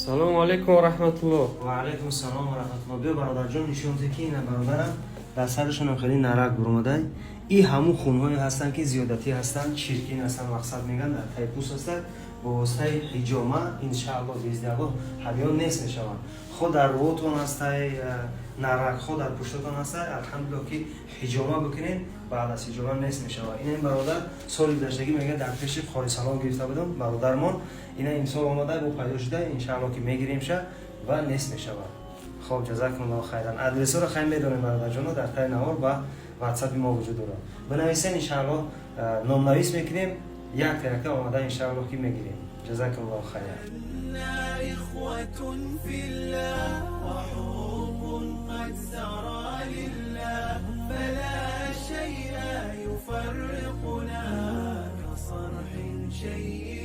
Салому алейкум ва раҳматуллоҳ. Ва алайкум салом ва раҳматуллоҳ. Биё, бародарҷон, нишон де, ки ина бародарам дар сарашонам хеле нарак буромадай. И ҳамун хунҳое ҳастанд, ки зиёдатӣ ҳастанд, чиркин ҳастанд, мақсад мегӯянд, дар таи пӯст ҳастанд. Бо воситаи ҳиҷома, иншааллоҳ, биизни ҳамиён нест мешаванд. Хо дар рӯотон ҳастай нарак, хо дар пуштатон ҳастай, алҳамдулиллоҳ, ки ҳиҷома бикунед, баъд аз ҳиҷома нест мешавад. Ина ин бародар соли гузаштагӣ мегӯяд, дар пеши Қори Салом гирифта будам бародармон. Ина имсол омада бо пайдо шуда, иншааллоҳ, ки мегиремша ва нест мешавад. Хоб, ҷазакумуллоҳу хайран. Адресҳоро хай медонем, бародарҷоно, дар таи навор ба ватсапи мо вуҷуд дорад. Бинависен, иншааллоҳ, номнавис мекунем, якта якта омада, иншааллоҳ, ки мегирем. Ҷазакумуллоҳу хайран. إخوة في الله وحب قد سرى لله، فلا شيء يفرقنا كصرح شيد.